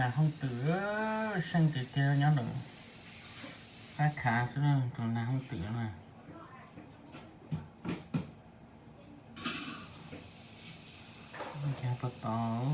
Nas hooj twm, seej tiag tiag nyob ntawm qab khav xwb, tus nas hooj twm na. Tau tau.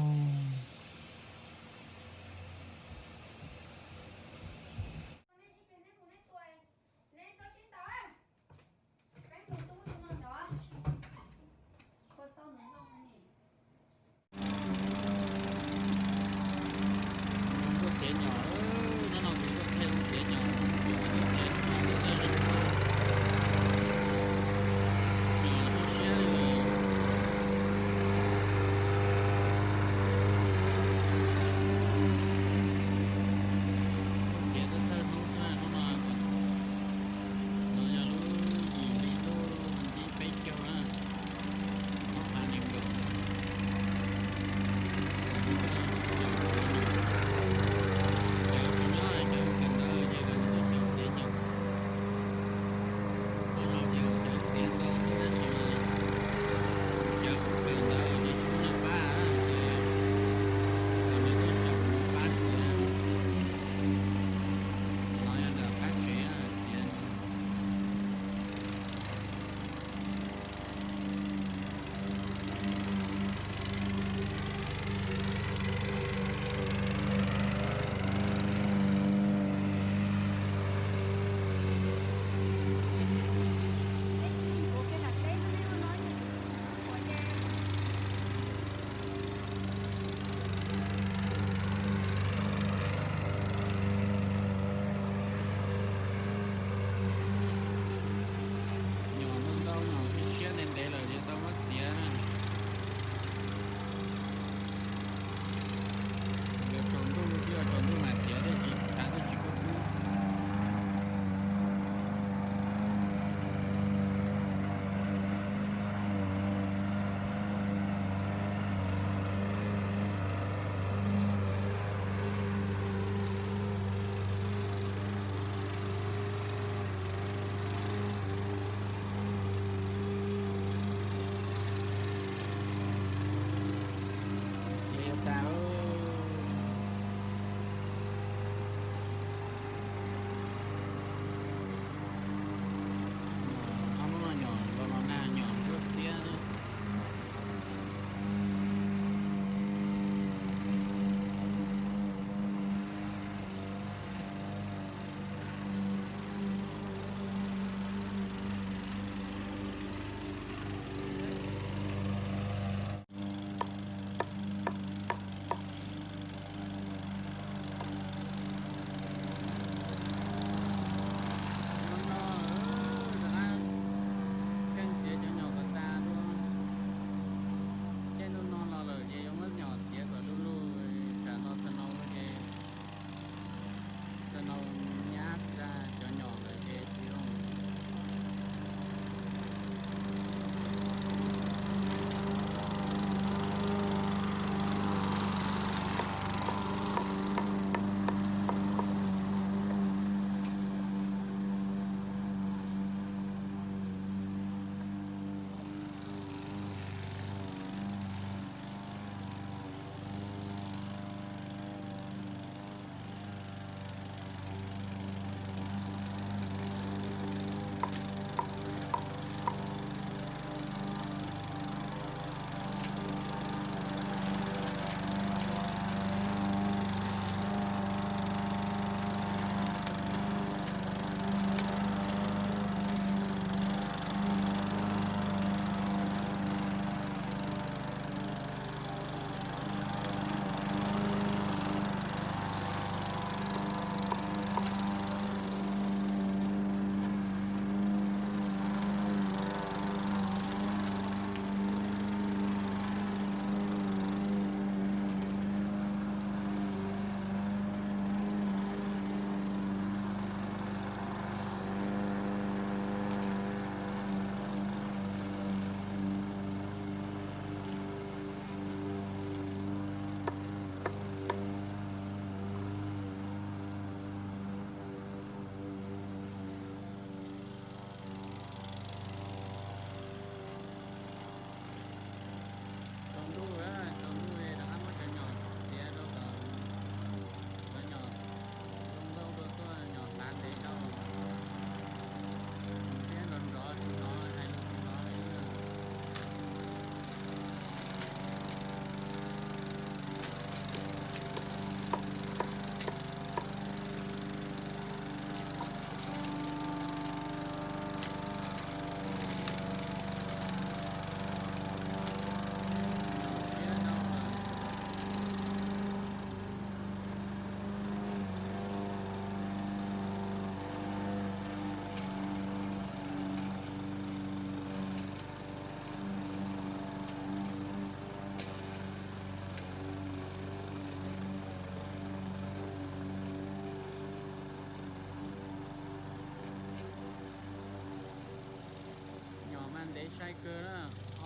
Sai kawg na,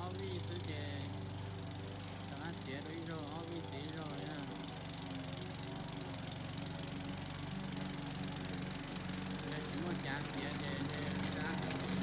ob vij xwb ces rov qab txiav rau ib zaug, ob vij txiav ib zaug li na. Yog tsis muaj cav txiav ces ntshe zab heev li.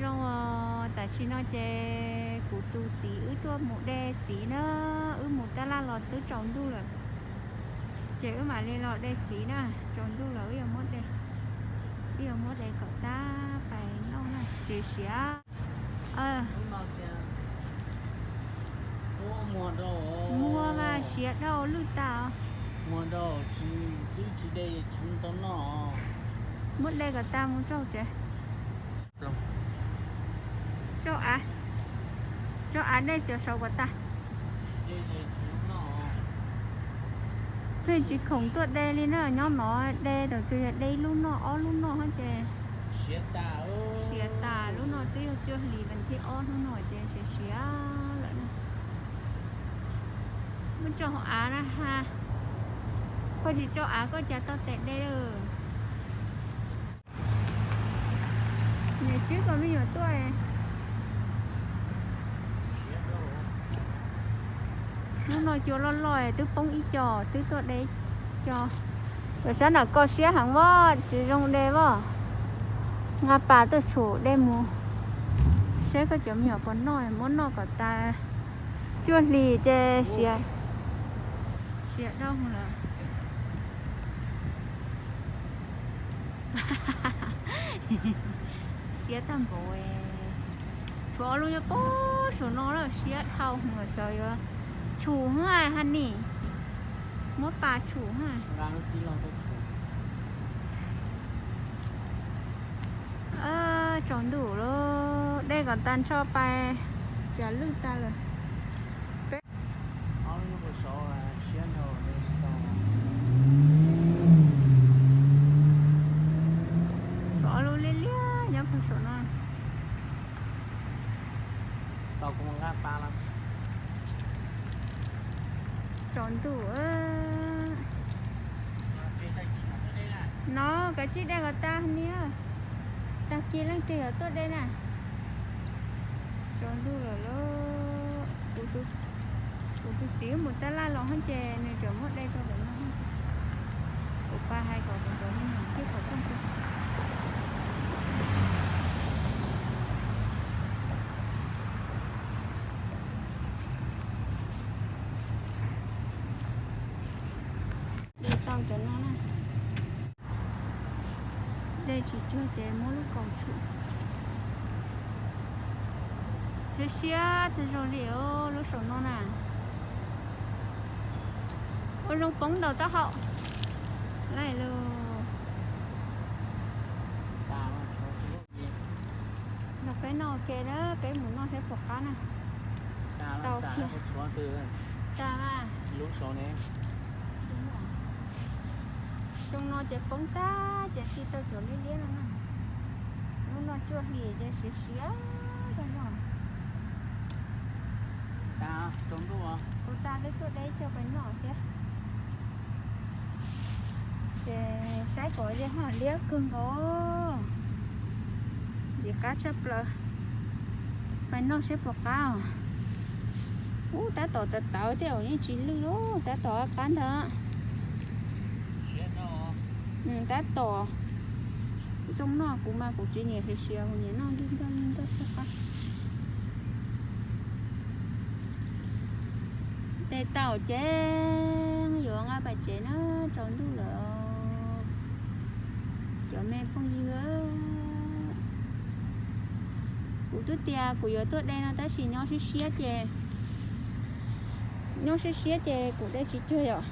Zoo, tam sim no ces kuv tus txiv wb tuaj mus de txiv na, wb mus tab laj los twb tsaus ntuj lawm, ces wb mam li los de txiv na, tsaus ntuj lawm wb yuav muab de, wb yuav muab de kom tab pais noj na, siav siav. Muag mas siav dhau lwj tas. Muab de kom tas mus tsaug tsev. Tsaug av, tsaug av de cov saud kom tas. Pheej tsis khoom tuaj de li na, nyob no de thaum twg yog de ib lub noj ob lub noj ces siav tas. Lub no twb yog cuaj hlis vas thib ob hnub no ces siav siav lawm na. Muab tso hauv av na ha. Koj tsis tso av koj cas tau tes de lawm. Niam tswb kom me nyuam tuaj. Hnub no cua loj loj twb poob ib co, twb tuaj de co. Cov sab nram ko siab heev voj, tsis zoo de voj. Nqa pas tuaj tshum de mus. Saib koj cov me nyuam puas noj, muab noj kom tas cuaj hlis ces siav, siav dhau lawm. Siav tag npaum. Tshuav ob lub nyob pem saum no lawm, siav dhau lawm, xyov yuav tshum hab ha ni. Muab pas tshum ha. Tsaus ntuj lawm, de kom tas nrho pais, tsam lwj tas lawm. Tshuav ob lub liab liab nyob pem saum no. Tsaus ntuj. No kav tsij de kom tas ni. Tag kis leej twg yuav tuaj de na. Tsaus ntuj lawm lauj. Kuv tus txiv mus tab laj los hab ces nws tseem muab de rau ntawm no. Kuv pab hais kom kuv cov me nyuam thiab kom rooj. De tau cov no na. De tsis cuag ces muab lub kaus tshum. Siab siab tag zog li lub saum no na. Ua zoo poob ntau taub hau. Lais lus. Los peb noj ua ke na, peb mus noj saib puas qab na. Tau kiag. Tas mas. Xyoo no ces poob tag ces txi tau cov liab liab no na. Lub no cuaj hlis ces siav siav tag zog. Kuv tas twb tuaj de ib co pais noj thiab. Ces saib kom ze ho liab kawg nkaus. Ntxim qab tshaj plaws. Pais noj saib puas qab os. Ub, tab tom tawv tawv thiab yeej tsis lwj lauj, tab tom qab ntag. Tab tom. Zoo noj, kuv mas kuv tsis nyiam siav siav, kuv nyiam noj nkig nkag nkig nkag tshaj qab. De tau ces yuav nqa pais tsev na, tsaus ntuj lawm. Cov me phooj ywg, kuv twb tias kuv yuav tuaj de no tab sis nyob siab siab ces, nyob siab siab ces kuv de tsis cuag yom.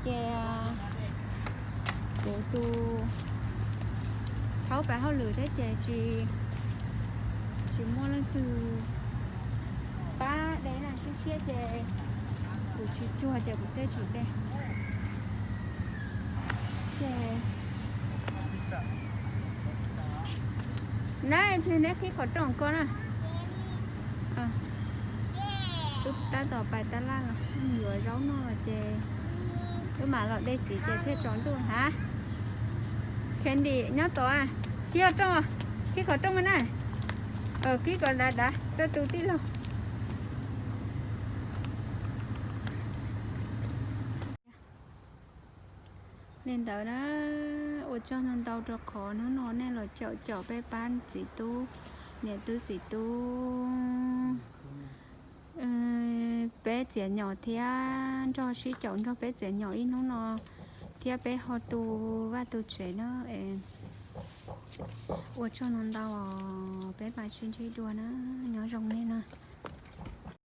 Ces kuv tus thaub pab hauj lwm thiab ces tsis, tsis muaj leej twg pab de na, siab siab ces kuv tsis cuag ces kuv thiaj tsis de. Ces na, neb qhib qhov rooj ko na. Wb tab tom pais tab laj los yuav zaub noj los ces wb mam los de txiv ces thiaj tsaus ntuj hab. Candy nyob tod, qhib qhov rooj, qhib qhov rooj na. Qhib kom dav dav rau tus tij laug. Li ntawd na, ua tsaug ntau ntau rau qhov hnub no nej los caum caum peb pab txiv tub, niam tub txiv tub, peb txiav nyom thiab nrog sib caum nrog peb txiav nyom ib hnub no thiab peb ho tu vaj tu tsev na. Ua tsaug ntau ntau os, peb mam sib ntsib dua na, nyob zoo nej na.